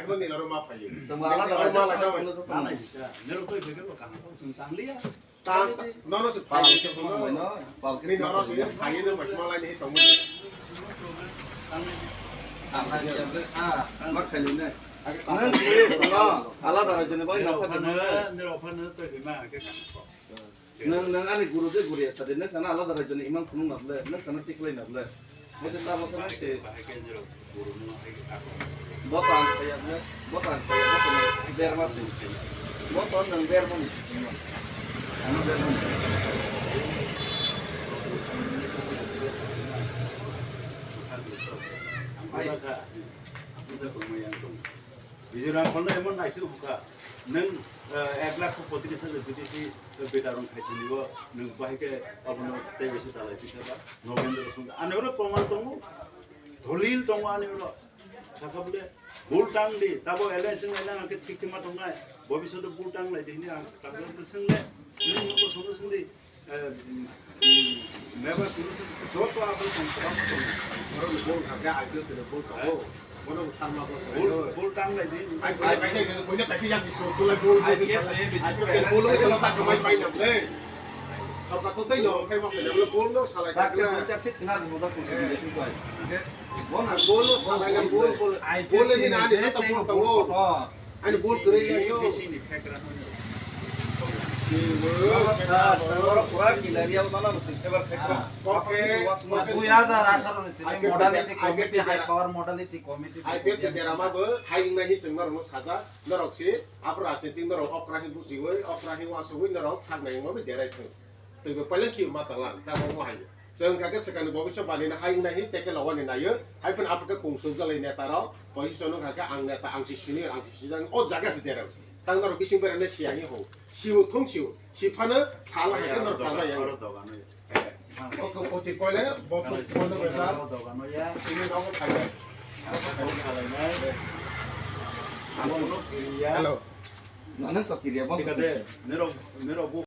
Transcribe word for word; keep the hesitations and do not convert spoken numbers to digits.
Abo ni laro ma phaio. Chwng alada alada ma lai kha. Nirok toi phege bo kaham kok chwng tangliya. Ta, ta, nono se phai se phai no, pal ke ni se nono se phai no, mas malai ni tong mo. Ah, ah, ah, ma khali ne. Nang se, no, alada ra jene bai na pha de. Nirok phano toi phima ke kaham kok. Nang, nang ani guru de guru ya sade, nang sana alada ra jene imang phunung na ble, nang sana tiklai na ble. Mose ta bo khe se. Bo ta ang khaya ble, bo ta ang khaya, bo ta nang berma se. Bo ta nang berma ni se. Ano berma ni. Ai. Mizoram phano emon naisik hukha. Nwng, eh, ek lakh ko poitris hajar B T C betarong khaitini o nwng bahai khe abono tei bisi dalai phi thaba Nogendra Song. Ani oro proman tongo, dolil tongo ani oro. Sakha bole bul tang di, tabo alliance nai nang khe thik khe ma tongnai. Bobishoto bul tang lai di hini ang takle swngle, nwng nuko sono swngdi. Eh, mm, mm, member solution joto aboni tong kwbangma tongo. Borok ni bol kha khe I P F ni bol tongo. Bono bo sarma bo sai. Bol, bol tang lai di. Ai, boino kaisa, boino kaisa yang so, so lai bol, bol, I P F ni bol, bol, bol, tak kamai pai nam le. Sorkar to tei no, kai ma pai nam le, bol no salai tak le. Duita seat sina di moda ko. Eh. Bol no salai le, bol, bol, bol le din ani joto bol tongo. Ani bol kwrwi ya yo. Bisi ni phekra. Siwo. Pura kilaria mana mesti kebar phekra. Oke. Dui hajar atharo ni sini modality committee, high power modality committee. I P F ni derama bo hai wngna hi chwng norok no saja. Norok si abo rajnitik norok okra hi bujiwi, okra hi wasugwi norok saknai wngma bai derai thung. Twi bo paileng khi ma tanglang, ta bo hai. Chwng kha khe swkangni bobiswk bani na hai wngna hi teke lawani nayo. Hai phano aphuru khe kungsuk jalai neta rok. Position wngkha khe ang neta, ang si senior, ang si sijak, o jaga si derang. Tang norok bising berane siya hi ho. Siu thung siu. Si phano sala hai khe norok sala yang. Oro dogan no ya. Eh. O ko kochi koile, bo thung kono besa. Oro dogan no ya. Sini nogo thai. Abo salai nai. Abo no kiriya. Hello. Nana to kiriya bo. Sikade, nero, nero bo.